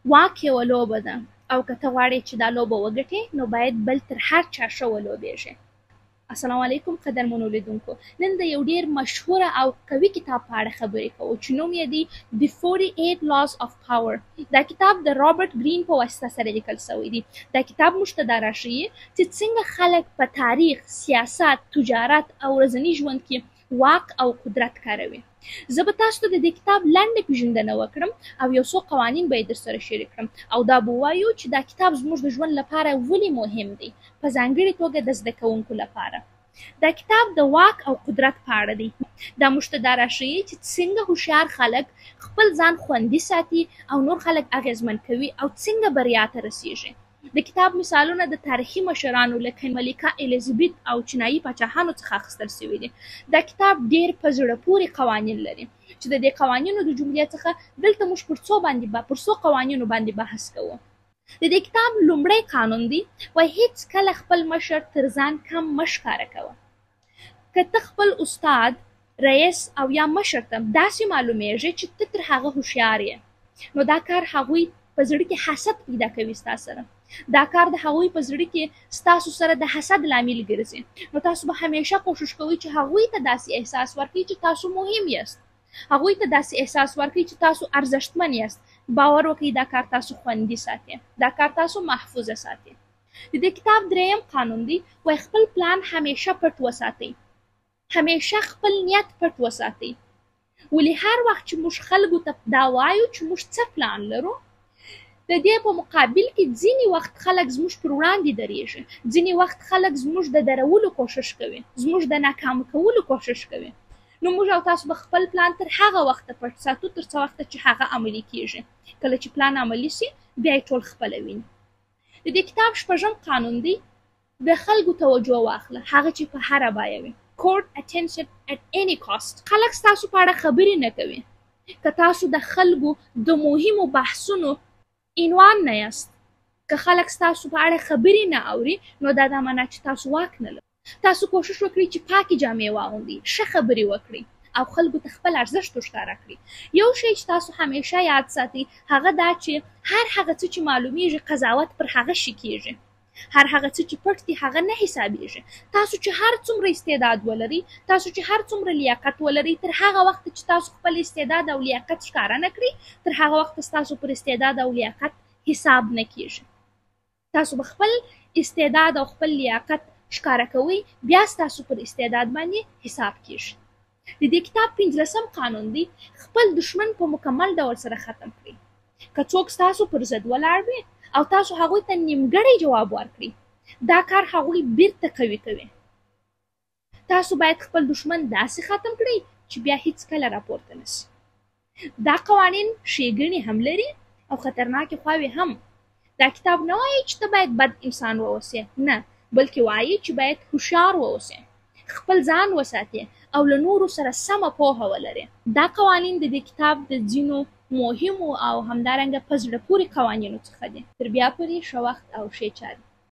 واک یوه لوبه ده او که ته غواړې چې دا لوبه وګټې نو باید بل تر هر چا ښه ولوبېږې. السلام علیکم قدرمنو لیدونکو، نن د یو ډیر مشهور او قوي کتاب په اړه خبرې کوو چې نوم یې دی The 48 Laws of Power. دا کتاب د رابرټ ګرین په واسطه سره لیکل شوی دی. دا کتاب موږ ته دا راښیي چې څنګه خلک په تاریخ، سیاست، تجارت او ورځني ژوند کې واک او قدرت کاروي. زه به تاسو ته د دې کتاب لنډه پیژندنه وکړم او یو څو قوانین به یې درسره شریک کړم او دا به ووایو چې دا کتاب زموږ د ژوند لپاره ولې مهم دی، په ځانګړي توګه د زده کوونکو لپاره. دا کتاب د واک او قدرت په اړه دی. دا موږ ته دا راښیي چې څنګه هوښیار خلک خپل ځان خوندي ساتي او نور خلک اغېزمن کوي او څنګه بریا ته رسیږي. د کتاب مثالونه د تاریخي مشرانو لکه ملکه الیزابت او چینایي پاچاهانو څخه اخیستل شوي دي. دا کتاب ډیر په زړه پورې قوانین لري چې د دې قوانینو د جملې څخه دلته موږ پر څو قوانینو باندې بحث کوو. د دې کتاب لومړی قانون دی وایي هیڅکله خپل مشر تر ځان کم مه ښکاره کوه. که ته خپل استاد، رئیس او یا مشر ته داسې معلومیږي چې ته تر هغه هوښیار یې، نو دا کار هغوی په زړه کې حسد پیدا کوي ستا سره. دا کار د هغوی په زړه کې ستاسو سره د حسد لامل ګرځي. نو تاسو به همیشه کوشش کوئ چې هغوی ته داسې احساس ورکړئ چې تاسو مهم یاست، هغوی ته داسې احساس ورکړئ چې تاسو ارزښتمن یاست. باور وکړئ دا کار تاسو خوندي ساتي، دا کار تاسو محفوظه ساتي. د دې کتاب دریم قانون دی وایي خپل پلان همیشه پټ وساتئ، همیشه خپل نیت پټ وساتئ. ولې هر وخت چې موږ خلکو ته دا وایو چې موږ څه پلان لرو، د دې په مقابل کې ځینې وخت خلک زموږ پر وړاندې درېږي، ځینې وخت خلک زموږ د درولو کوشش کوي، زموږ د ناکام کولو کوشش کوي. نو موږ او تاسو به خپل پلان تر هغه وخته پټ ساتو تر څه وخته چې هغه عملي کیږي. کله چې پلان عملي شي بیا یې ټول خپله ویني. د دې کتاب شپږم قانون دی د خلکو توجه واخله، هغه چې په هره بیه وي. Court attention at any cost. خلک ستاسو په اړه خبرې نه کوي که تاسو د خلکو د مهمو بحثونو عنوان نه یاست. که خلک ستاسو په اړه خبرې نه اوري نو دا دا معنا چې تاسو واک نه لرئ. تاسو کوشش وکړئ چې پاکې جامې واغوندئ، ښه خبرې وکړئ او خلکو ته خپل ارزښت ورښکاره کړئ. یو شی چې تاسو همیشه یاد ساتئ هغه دا چې هر هغه څه چې معلومیږي قضاوت پر هغه شي کیږي، هر هغه څه چې پټ دي هغه نه حسابیږي. تاسو چې هر څومره استعداد ولرئ، تاسو چې هر څومره لیاقت ولرئ، تر هغه وخته چې تاسو خپل استعداد او لیاقت ښکاره نه کړئ، تر هغه وخته ستاسو پر استعداد او لیاقت حساب نه کیږي. تاسو به خپل استعداد او خپل لیاقت ښکاره کوئ، بیا ستاسو پر استعداد باندې حساب کیږي. د دې کتاب 15 قانون دی خپل دښمن په مکمل ډول سره ختم کړئ. که څوک ستاسو پر ضد ولاړ وي او تاسو هغوی ته نیمګړی جواب ورکړئ، دا کار هغوی بیرته قوي کوي. تاسو باید خپل دښمن داسې ختم کړئ چې بیا هیڅکله راپورته نه شي. دا قوانین ښېګڼې هم لري او خطرناکې خواوې هم. دا کتاب نه وایي چې ته باید بد انسان واوسې، نه، بلکې وایي چې باید هوښیار واوسې، خپل ځان وساتې او له نورو سره سمه پوهه ولرې. دا قوانین د دې کتاب د ځینو مهمو او همدارنګه په زړه پورې قوانینو څخه دي. تر بیا پورې ښه وخت او ښې چارې.